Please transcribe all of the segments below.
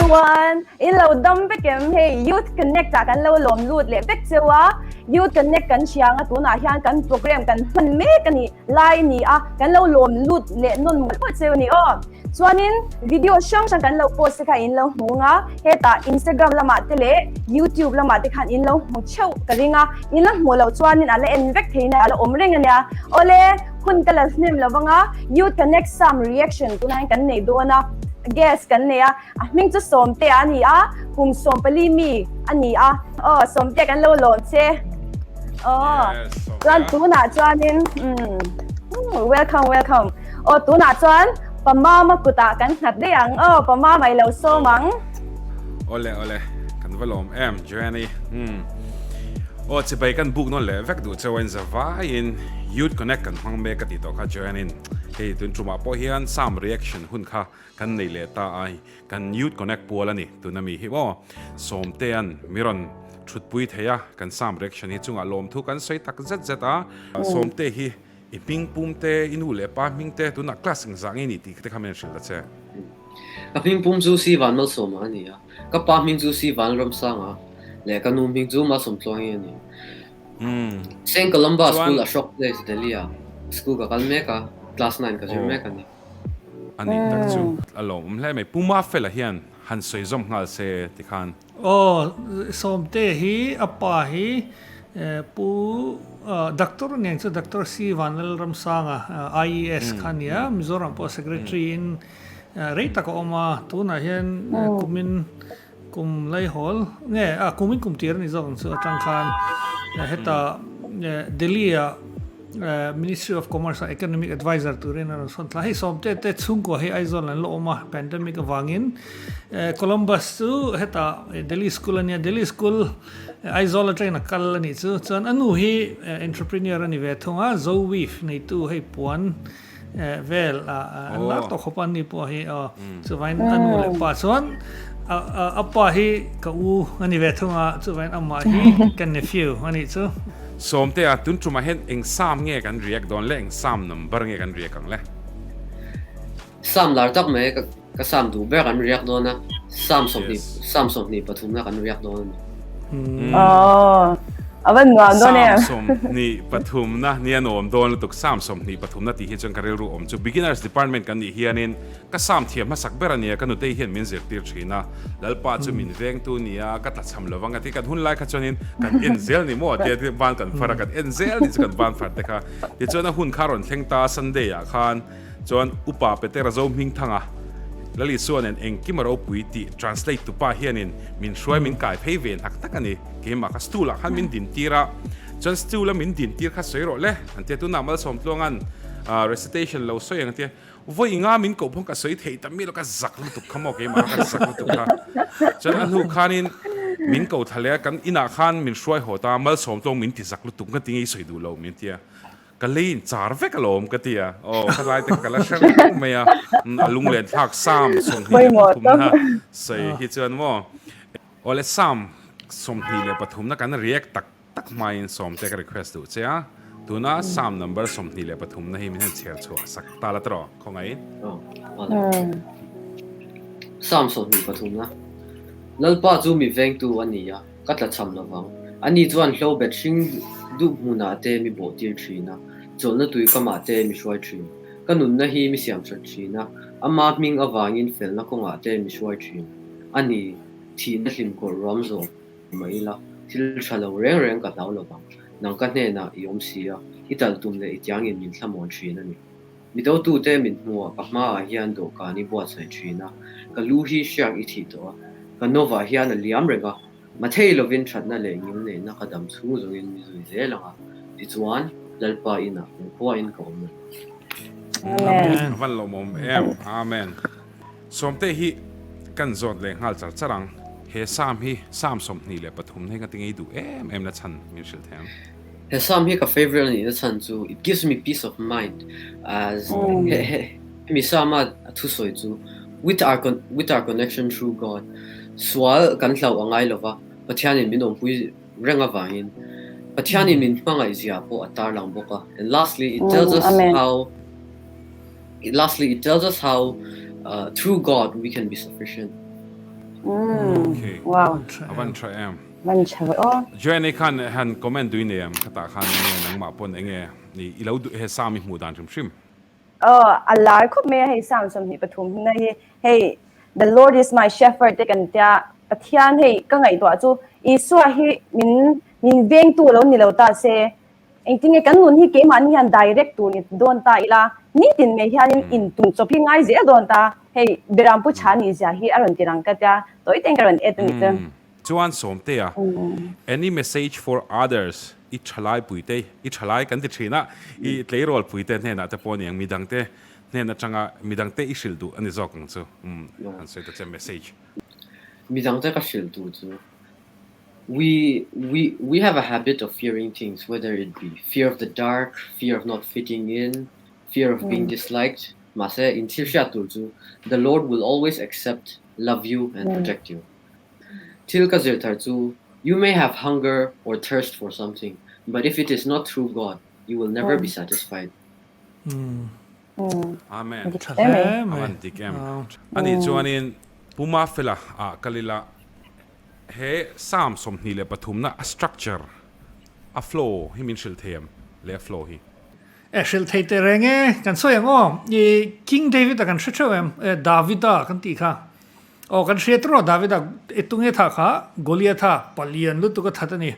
everyone! In lo dam vek em? Hei Youth Connect ah kan lo lawm lut leh vek cheu a, Youth Connect kan hria anga tunah hian kan program kan hman mek a ni lai a ni a, kan lo lawm lut leh nawn mawlh mawlh cheu a ni aw. Chuanin video hrang hrang kan lo post te kha in lo hmu anga, hetah Instagram lamah te leh YouTube lamah te khan in lo hmu theuh ka ring a, in la hmuh loh chuanin a la en vek theih na a la awm reng a nia. Awle! Hun ka la hnem lo vang a, Youth Connect Sam reaction tunah hian kan nei dawn a, guest kan nei a, a hming chu Sawmtea a ni a, kum 14 mi a ni a, aw Sawmtea kan lo lawm che, aw chuan tunah chuanin umm welcome welcome, aw tunah chuan Pa Mama kutah kan nghat daih ang, aw Pa Mama i lo sawm ang. Awle awle, kan va lawm em Joanne-i, umm aw chibai kan buk nawn leh vek duh cheu a inza vaiin Youth Connect kan hmang mek ka tih tawh kha Joanne-in hei tun tumah pawh hian Sam reaction hun kha kan nei leh ta a, kan Youth Connect pual a ni tuna mi hi maw Sawmtea'n mi rawn thutpui thei a, kan Sam reaction hi chungah lawmthu kan sawi tak zet zet a, Sawmte hi I hming pum te, i nu leh pa hming te, tunah class engzah nge ni tih te kha min hrilh ta che. Ka hming pum chu Si Vanmalsawma a ni a, ka pa hming chu Si Vanramsanga leh ka nu hming chu Malsawmtluangi a ni. Saint Columba School Ashok Place, Delhi ah school ka kal mek a, class nine ka zir mek a ni. A nih tak chu a lawmawm hle mai. Pu Mafela hian han sawi zawm nghal se tikhan. Aw, Sawmte hi a pa hi Pu Doctor nen chu Doctor C Vanlalramsanga IES kha a nia, Mizoram pawh Secretary in rei tak a awm a, tunah hian kumin kum laihawl nge a kumin kum tir a ni zawk ang chu atang khan heta Delhi ah Ministry of Commerce ah Economic Adviser turin a rawn sawn thla. Hei Sawmte te chhungkua hi Aizawl an la awm a, pandemic avangin Columbus chu hetah Delhi School a nia, Delhi School Aizawl atangin a kal a nih chu. Chuan a nu hi entrepreneur a ni ve thung a, Zoweave neitu hei puan vel an lar tawh khawp a an ni pawh hi aw. Chuvangin a nu leh pa chuan a pa hi ka u a ni ve thung a, chuvangin amah hi ka nephew a nih chu. Sawmtea, tun tumah hian eng Psalm nge kan react dawn le, eng Psalm number nge kan react ang le? Psalm lar tak mai ka Psalm duh ber kan react dawn a, Psalm 20 Psalm 23 na kan react dawn a ni. Aww, a va nuam dawn em. Psalm 23 na nia nuam dawn lutuk, Psalm 23 na tih hi chuan ka rilru awm chu Beginners Department kan nih hianin Ka sam thiam hmasak ber a nia, ka nutei hian min zirtir thin a, Lalpa chu min vengtu nia, ka tlachham lo vang a ti. Kan hun lai kha chuanin kan en zel ni maw tia van kan far a, kan en zel ni chu kan van far te kha. Tichuan a hun kha rawn thleng ta Sunday ah khan chuan Upa Petera Zo Hmingthanga Lal Isua nen engkim a ropui tih translate tupa hianin min hruai min kai phei ve hnak tak a ni. Keimah kha stool ah khan min din tir a, chuan stool a min din tir kha sawi rawh le an tia tunah Malsawmtluanga'n recitation lo sawi ang a tia. Vawi nga min koh phawng ka sawi theih ta miah lo ka zak lutuk kha maw keimah kha ka zak lutuk kha. Chuan a hnu khanin min ko thla leh a, kan inah khan min hruai haw ta a, malsawm tlawng min ti zak lutuk nga tinge i sawi duh lo min ti a, ka lei in char vek alawm ka ti a, aw ka lai te kha ka la hre reng mai a, a lunglen thlak Psalm 23 na sawi hi chuan maw awle Psalm 23 na kan react tak Tak hmain Sawmte ka request duh che a, tuna Psalm number 23 na hi min han chhiar chhuah sak ta la tawh khawngaih. Psalm 23 na, Lalpa chu mi vengtu a ni a, ka tlachham lovang. Ani chuan hlobet hring duh hmunah te mi bawhtir thin a, chawlhna tui kamah te mi hruai thin. Ka nunna hi mi siamthat thin a, ama hming avangin felna kawngah te mi hruai thin. A ni, thihna hlimkawrh ruam zawh. Mah ila, thil tha lo reng reng ka hlau lovang. Nang ka hnenah i awm si a, i tal tum leh i tiangin min thlamawn thin a ni. Mi dotute min hmuah ka hmaah hian dawhkan i buatsaih thin a, ka lu hi hriak i thih tawh a, ka novah hian a liam reng a, mathei lovin thatna leh ngilneihna ka dam chhung zawngin mi zui zel ang a, tichuan Lalpa inah kumkhuain ka awm a ni. Amen. A van lawmawm em. Amen. Sawmte hi kan zawt leh nghal char char ang. He Psalm hi Psalm 23 na hi ka ti ngei duh em em na chhan min hrilh thei ang. He Psalm hi ka favourite a nih na chhan chu it gives me peace of mind as hemi Psalm a thusawi chu with our with our connection through God sual kan hlauh a ngai lova Pathianin min awmpui reng avangin Pathianin min hmangaih zia pawh a tarlang bawk a and lastly it tells us how Lastly, it tells us how uh, through God we can be sufficient. Okay. Wow. A van tha em. Van tha ve aw. Joanne khan han comment dui nei em khatah khan enge nangmah pawn enge i lo duh he Psalm i hmuh dan hrim hrim. Aw a lar khawp mai a hei Psalm 23 hna hi hei The Lord is my shepherd te kan tia Pathian hei ka ngaihtuah chu Isua hi min min vengtu lo ni lo ta se Engtinge kan nun hi keimahni hian direct tur ni dawn ta ila, nitin mai hianin in tum chawp hi ngai zel dawn ta. Hei Berampu chha nih zia hi a rawn ti rang ka tia, tawi ten ka rawn et a nih chu. Chuan Sawmtea, any message for others i thalai puite, i thalai kan ti thin a, i tleirawl puite hnenah te pawh aniang midangte hnen atanga midangte i hrilh duh a ni zawk ang chu. Han sawi ta che message. Midangte ka hrilh duh chu We we we have a habit of fearing things, whether it be fear of the dark, fear of not fitting in, fear of being disliked. Mahse, in thil hriat tur chu the Lord will always accept, love you and protect you. Thil ka zir thar chu you may have hunger or thirst for something, but if it is not through God, you will never be satisfied. Amen. A van dik em. Anih chuanin Pu Mafela ah kal ila He Psalm 23 na a structure, a flow hi min hrilh thei em le a flow hi? E hrilh thei teh reng e, kan sawi ang aw. I King David a kan hre theuh em? E Davida kan tih kha. Aw kan hria tawh Davida e tunge tha kha Goliatha palian lutuk a that a ni.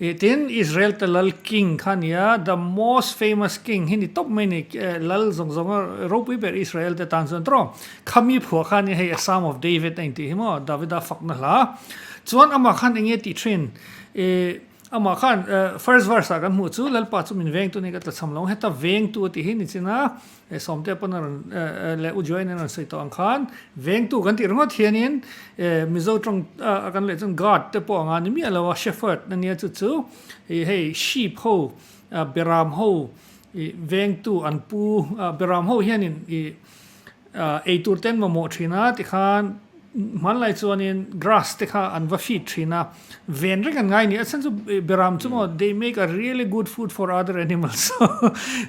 I tin Israel te lal king kha nia the most famous king hi ni tawp mai ni lal zawng zawng a ropui ber Israel te tan chuan tawh. Khami phuah kha nia hei a Psalm of David a intih hi maw, Davida fakna hla. Chuan amah khan eng nge tih thin? I amah khan first verse ah kan hmuh chu Lalpa chu min vengtu nia ka tlachham lo ang, heta vengtu a tih hi ni chin a, Sawmte pawn a rawn leh U Joanne a rawn sawi tawh ang khan vengtu kan tih ringawt hianin Mizo tawng a kan leh chuan guard te pawh anga ni miah lo a, shepherd a nia chu chu i hei sheep ho beram ho i vengtu an pu beram ho hianin i Eitur te an mamawh thin a, tikhan hmanlai chuanin grass te kha an va feed thin a, ven reng an ngai ni. A chhan chu beram chu maw they make a really good food for other animals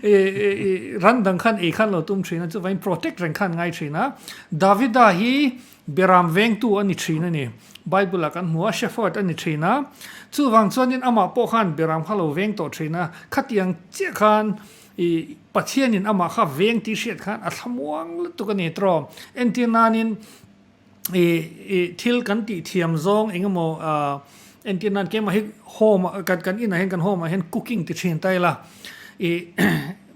ran dang khan ei khan lo tum thin a, chuvangin protect reng khan ngai thin a. Davida hi beram vengtu a ni thin a ni, Bible ah kan hmu a, shepherd a ni thin a, chuvang chuanin amah pawh khan beram kha lo veng tawh thin a, khatiang chiah khan I Pathianin amah kha veng tih hriat khan a thlamuang lutuk a ni tawh. Entir nanin i i thil kan tih thiam zawng eng emaw ah entir nan keimah hi home ah kan kan inah hian kan home ah hian cooking ti thin ta ila i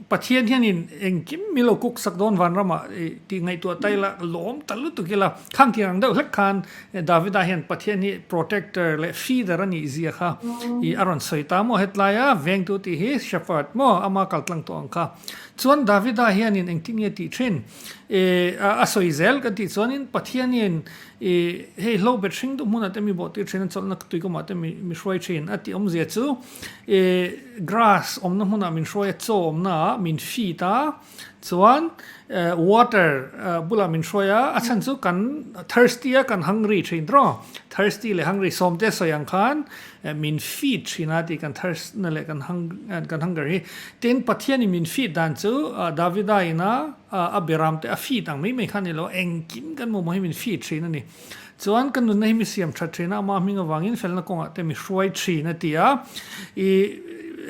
Pathian hianin engkim min lo cook sak dawn vanramah i tih ngaihtuah ta ila lawm ta lutuk ila khang tih ang deuh hlek khan Davida hian Pathian hi protector leh feeder a nih zia kha i a rawn sawi ta maw hetlaia vengtu tih hi shepherd maw ama kal tlang tawh ang kha. Chuan Davida hianin engtin nge tih thin i a sawi zel kan tih chuanin Pathianin i hei hlo bet hring duh hmunah te mi bawh tir thin a chawlhna tuikawmah te mi mi hruai thin a tih awmzia chu i grass awmna hmunah min hruai a chaw awmna ah min feed a Chuan water bulah min hruai a, a chhan chu kan thirsty a, kan hungry thin tawh. Thirsty leh hungry sawmte sawi ang khan min feed thin a tih kan thirst na leh kan kan hunger hi. Tin, Pathianin min feed dan chu Davida ina a beram te a feed ang mai mai kha a ni lo, engkim kan mamawh hi min feed thin a ni. Chuan ka nunna hi mi siam that thin a, ama hming avangin felna kawngah te mi hruai thin a ti a. I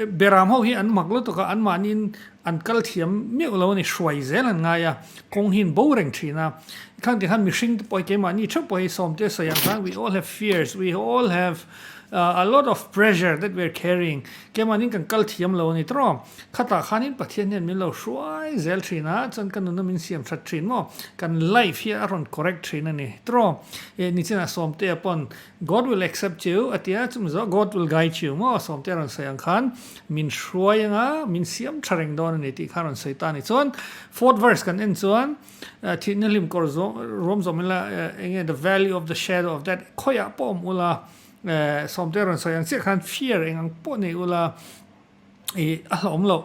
beram ho hi an mak lutuk a, anmahniin An kal thiam meuh lo a ni, hruai zel an ngai a, kawng hi an bo reng thin a. Khang ti khan mihring te pawh hi keimahni theuh pawh hi sawmte sawi ang khan we all have fears, we all have a lot of pressure that we are carrying, keimahniin kan kal thiam lo a ni tawh. Khatah khanin Pathian hian min lo hruai zel thin a, chuan ka nuna min siam that thin maw, kan life hi a rawn correct thin a ni tawh. Nichinah sawmtea pawn God will accept you a tia, chumi zawh God will guide you maw sawmte a rawn sawi ang khan min hruai anga min siam tha reng dawn a ni tih kha a rawn sawi ta a ni. Chuan fourth verse kan en chuan thihna hlim kawr zawng ruam zawm ila eng nge the valley of the shadow of death khawiah pawh awm ula sawmte a rawn sawi ang chiah khan fear eng ang pawh nei ula I a hlauhawm loh.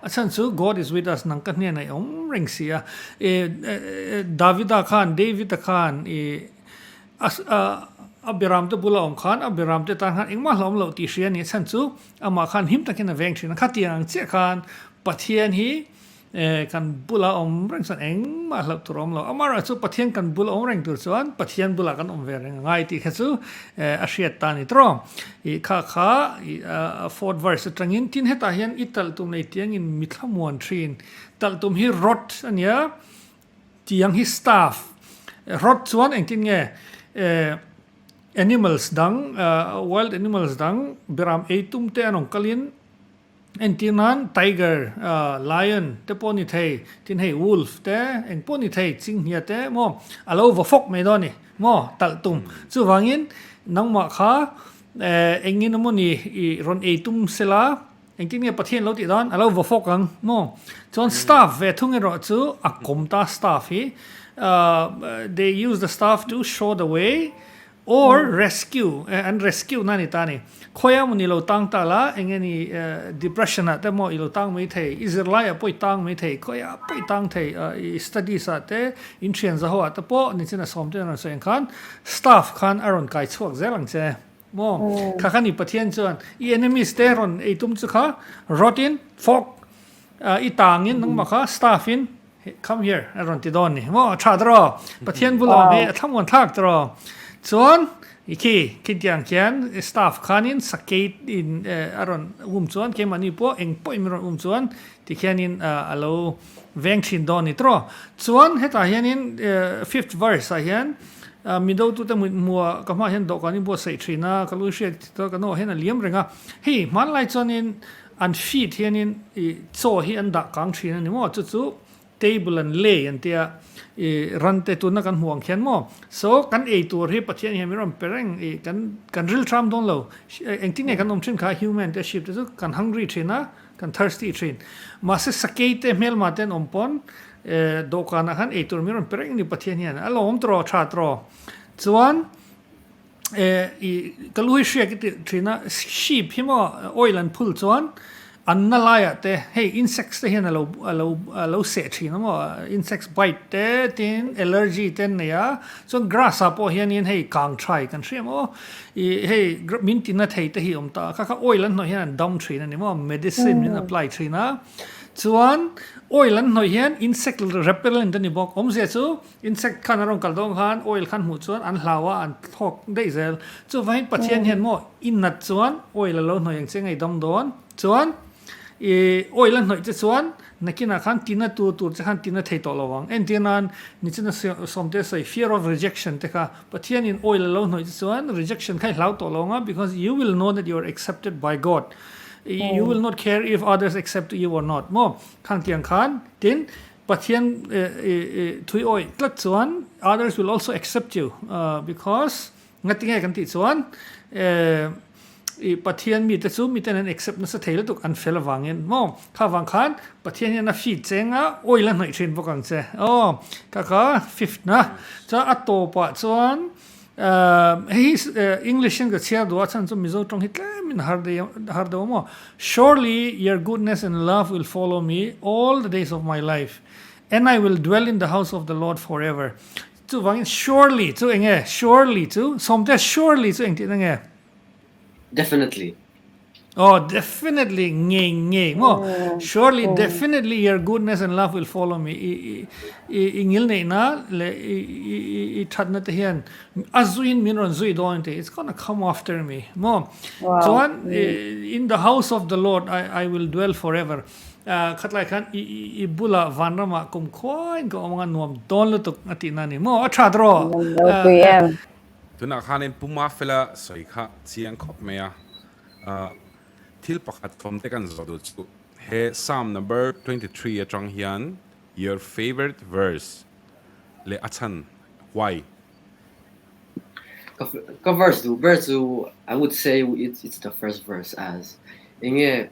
A chhan chu God is with us nang ka hnenah i awm reng si a. I Davida khan, David-a khan i a a beramte bula awm khan a beramte tan khan engmah hlauhawm loh tih hria a ni. A chhan chu amah khan him takin a veng thin a. Khatiang ang chiah khan Pathian hi. Kan bula awm reng chuan engmah hlauh tur a awm lo. Amaherawhchu Pathian kan bula awm reng tur chuan Pathian bulah kan awm ve reng a ngai tih kha chu a hriat ta a ni tawh. Ih kha kha ih fourth verse atangin tin hetah hian i talh tum nei tiangin mi thlamuan thin. Talh tum hi rod a nia, tiang hi staff. Rod chuan engtin nge animals dang wild animals dang beram ei tum te an awm kalin Entir nan tiger, lion te pawh ni thei, tin hei wolf te eng pawh ni thei, chinghnia te maw a lo va fawk mai dawn a ni maw talh tum. Chuvangin nangmah kha engin emaw ni i rawn ei tum sela engtin nge Pathian lo tih dan a lo va fawk ang maw. Chuan staff ve thung erawh chu a kawm ta staff hi they use the staff to show the way Or rescue, an rescue na ni ta ni. Khawi emaw ni lo tang ta la, eng nge ni depression ah te maw i lo tang mai thei, i zirlai ah pawh i tang mai thei, khawi ah pawh i tang thei, i studies ah te, in thian za ho ah te pawh nichina sawm ten a rawn sawi ang khan staff khan a rawn kai chhuak zel ang che maw. Kha kha ni Pathian chuan i enemies te rawn ei tum chu kha rod in fork i tang in nangmah kha staff in Come here, a rawn ti dawn ni. Maw, a tha tawh. Pathian bul awm hi a thlamuan thlak tawh. Chuan, i khi, khitiang khian staff khanin sakei in a rawn um chuan, keimahni pawh eng pawhin min rawn um chuan tikhianin a lo veng thin dawn ni tawh. Chuan, hetah hianin fifth verse ah hian Midotute mutmua ka hmaah hian dawhkan i buatsaih thin a, ka lu i hriat tawh ka nawh hian a liam reng a. Hei, hmanlai chuanin An feed hianin i chaw hi an dah kang thin a ni maw? Chu chu table an lay an tia i ran te tuna kan hmuh ang khian maw? So kan ei tur hi Pathian hian min rawn pe reng i kan kan ril ṭham dawn lo. Engtin nge kan awm thin kha human te sheep te chu kan hungry thin a, kan thirsty thin. Mahse sakei te hmelma te an awm pawn dawhkanah khan ei tur min rawn pe reng a ni Pathian hian. A lawm tawh tha tawh. Chuan i ka lu hi hriak i tih thin a, sheep hi maw oil an phul chuan an na laiah te hei insects te hian a lo a lo a lo seh thin a maw insects bite te tin allergy te an nei a chuan grass ah pawh hianin hei kang thai kan hria maw i hei min tina thei te hi a awm ta a kha kha oil an hnawih hian an dam thin a ni maw medicine min apply thin a chuan oil an hnawih hian insect repellent a ni bawk awmzia chu Insect khan a rawn kal dawn khan oil khan hmuh chuan an hlau a, an thlawk daih zel. Chuvangin Pathian hian maw i nat chuan oil a lo hnawih ang che ngaidam dawn chuan i oil a hnawih che chuan nakinah khan tina tur tur che khan tina thei tawh lo ang. Entir nan nichina sawmte sawi fear of rejection te kha Pathianin oil a lo hnawih che chuan rejection kha i hlau tawh lo ang a because you will know that you are accepted by God. You will not care if others accept you or not maw khang tiang khan tin Pathian thui awih tlat chuan others will also accept you because ngatinge kan tih chuan i Pathian mite chu miten an accept nasa thei lutuk an fel avangin maw kha vang khan Pathian hian a feed cheng a oil a hnawih thin bawk ang che aw ka ka fifth na chuan a tawpah chuan Hei hi English in ka chhiar duh a chhan chu Mizo tawng hi tlem in har deuh har deuh a maw? Surely your goodness and love will follow me all the days of my life and I will dwell in the house of the Lord forever. Chuvangin surely chu eng nge? Surely chu Sawmtea surely chu engtihna nge? Definitely. Oh, definitely ngei ngei maw? Surely, definitely your goodness and love will follow me. I i i i ngil neihna leh i i i i thatna te hian a zuiin min rawn zui dawn ti. It's gonna come after me maw? Chuan in the house of the Lord I I will dwell forever. Khatlai khan i i i bulah vanramah kum khuain ka awm anga nuam dawn lutuk a tihna a ni maw? A that rawh. Ropui em. Tunah khanin Pu Mafela sawi kha chiang khawp mai a, thil pakhat thawm te kan zawh duh chu he Psalm number 23 atang hian your favourite verse leh a chhan why? Ka verse duh ber chu I would say it's the first verse as enge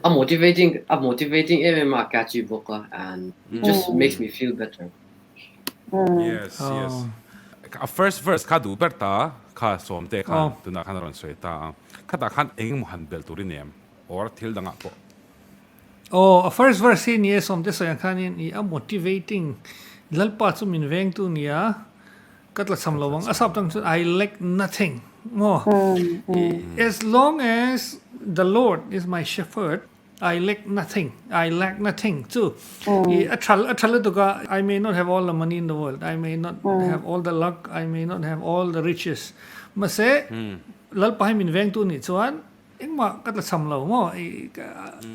a motivating a motivating em em a catchy bawk a and it just makes me feel better. Yes, yes. A first verse kha duh ber ta kha Sawmte khan tunah khan a rawn sawi ta a. Khatah khan eng emaw han belh tur i nei em? Or thil dangah pawh. Aw, a first verse hi ni e Sawmte sawi ang khanin i a motivating Lalpa chu min vengtu nia ka tlachham lo ang. A sap tang chuan I lack nothing maw? As long as the Lord is my shepherd. I lack nothing, I lack nothing chu i a tha a tha lutuk a, I may not have all the money in the world, I may not have all the luck, I may not have all the riches mahse Lalpa hi min vengtu nih chuan engmah ka tlachham lo maw i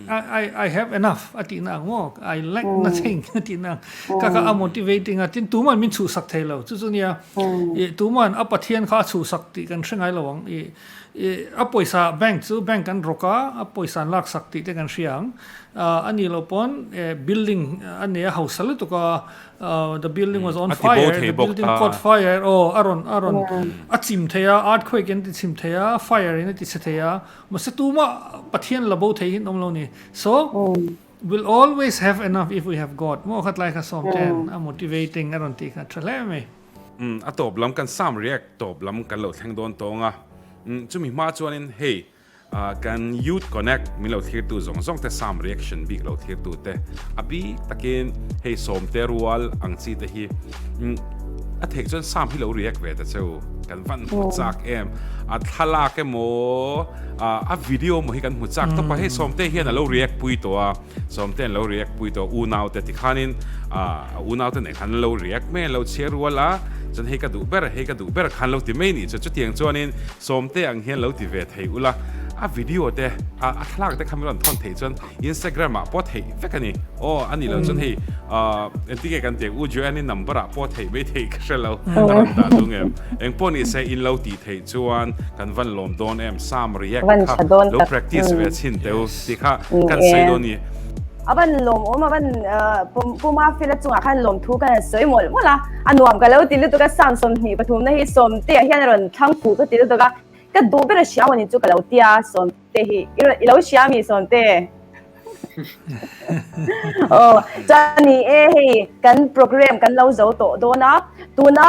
I I have enough a tihna ang maw I lack nothing a tihna ang ka kha a motivating a tin tuman min chhuhsak thei lo chu chu nia i tuman a Pathian kha a chhuhsak tih kan hre ngai lo ang i I a pawisa bank chu bank an rawk a, a pawisa an laksak tih te kan hria ang. A nih loh pawn building a nei a hausa lutuk a, the building was on fire, the building caught fire, aw a rawn a rawn a chim thei a, earthquake in a ti chim thei a, fire in a ti chhe thei a, mahse tumah Pathian la bo thei hi an awm lo ni. So, we'll always have enough if we have God. Maw khat lai kha sawm ten a motivating a rawn tih kha tha hle mai. Umm a tawp lam kan sam react tawp lam kan lo thleng dawn tawng a, umm chumi hma chuanin hei kan youth connect min lo thlirtu zawng zawng te sam reaction bik lo thlirtu te a bik takin hei sawmte rual ang chi te hi umm a theih chuan sam hi lo react ve ta cheu kan van hmu chak em a thlalak emaw a video emaw hi kan hmu chak tawp a hei sawmte hian a lo react pui tawh a. Sawmte an lo react pui tawh unaute tikhanin a unaute nen khan an lo react mai an lo chhiar rual a, chuan hei ka duh ber hei ka duh ber khan lo ti mai nih chu chutiang chuanin Sawmte ang hian lo ti ve thei ula a video te a thlalak te kha min rawn thawn theih chuan Instagram ah pawh theih vek a ni aw a nih loh chuan hei engtin nge kan tih ang U Joanne-i number ah pawh theih mai theih ka hre lo a rawn dah dung em engpawh ni se in lo tih theih chuan kan van lawm dawn em Sam react kha lo practice ve chhin teh u tih kha kan sawi dawn ni. A van lawmawm a van Pu Mafela chungah khan lawmthu kan han sawi mawlh mawlh a, a nuam ka lo ti lutuk a, Sam 23 na hi Sawmtea hian a rawn thlang fuh ka ti lutuk a, ka duh ber a hria mawni chu ka lo ti a, Sawmte hi i lo hria mi Sawmte? Aw chuan ni e hei kan program kan lo zo tawh dawn a, tuna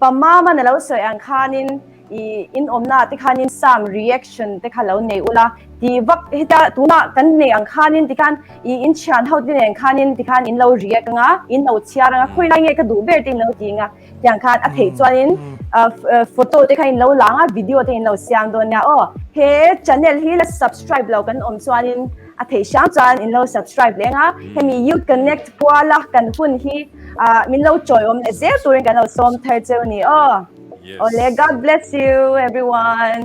Pa Mama na lo sawi ang khanin i in awmna te khanin Sam reaction te kha lo nei ula ti vak heta tuna kan nei ang khanin tikhan i in thian ho te nen khanin tikhan in lo react anga in lo chhiar anga khawi lai nge ka duh ber te in lo ti anga tiang khan a theih chuanin photo te kha in lo lang a video te in lo siam dawn nia aw he channel hi la subscribe lo kan awm chuanin a theih hram chuan in lo subscribe leng a hemi youth connect kuala kan hun hi Min lo chawiawm leh zel turin kan lo sawm thar cheu ni aw. Awle God bless you everyone.